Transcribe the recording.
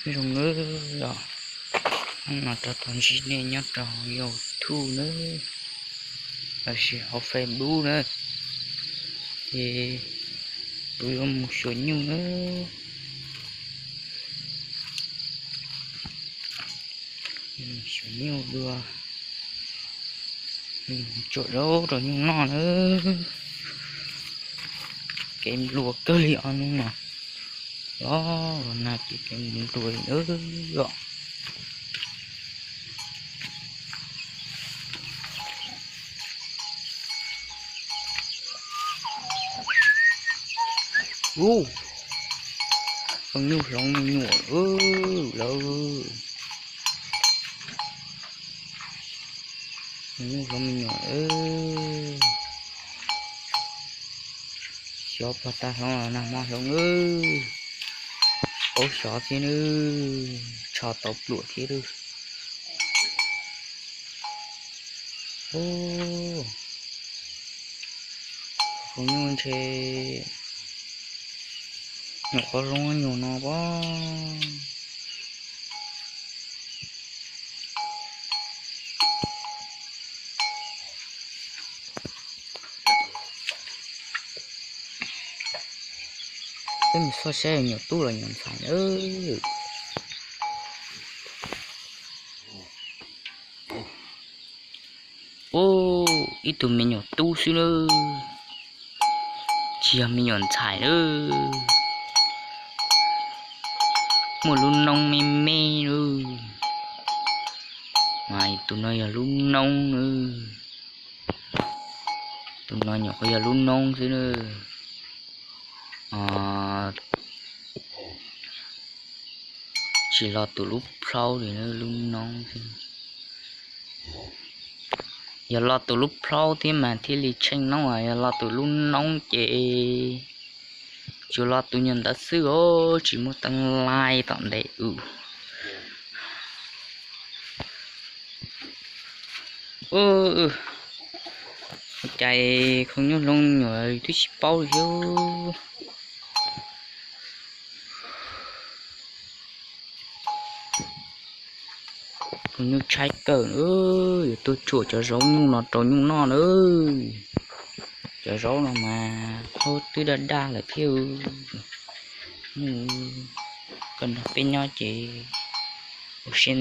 Zoo nawb, hnub no rov tau ntsib nej nyob rau hauv YouTube nawb, los sis hauv Facebook nawb, ces kuv yuav mus xyuas nyuj nawb. Xyuas nyuj dua, tsuam zaub rau nyuj noj nawb. Kev nplua kawg li os hnub no, los los nag ces kev mus nplua li nawb os. Ub, pheej nyuj hloov me nyuam lawm. Nyuj hloov me nyuam, xyov puas tau hloov los nag hmo hloov nawb. Paub xyov thiab nawb, tsho tau pluam thiab lawm. Ub, tus nyuj ntshe nyuam qhuav hloov nyuag no pob. Peb mus xauj saib nyuam tub los nyuam ntxhais nawb. Ub, ib tug me nyuam tub xwb nawb, tsis yog me nyuam ntxhais nawb. Muaj lub noob me me nawb. Mas tus no yog lub noob nawb. Tus no nyuam qhuav yog lub noob xwb nawb. Tsis los tus lub plhaub li, lub noob xwb. Yog los tus lub plhaub thiab mas thiaj li tsheej noob, yog los tus lub noob ces tsuas los tus nyuag ntawd xwb os, tsis muaj teeb lais tom ntej. Ua cas khoom nyuj hloov nyuam twb tsis paub li thiab. Khoom nyuj tshaib kawg, yuav tuaj tsuam cov zaub nyuj no rau nyuj noj nawb. Cov zaub no mas qhov twb daj daj lawm thiab. Nyuj, koj nrog peb nyob ces ua siab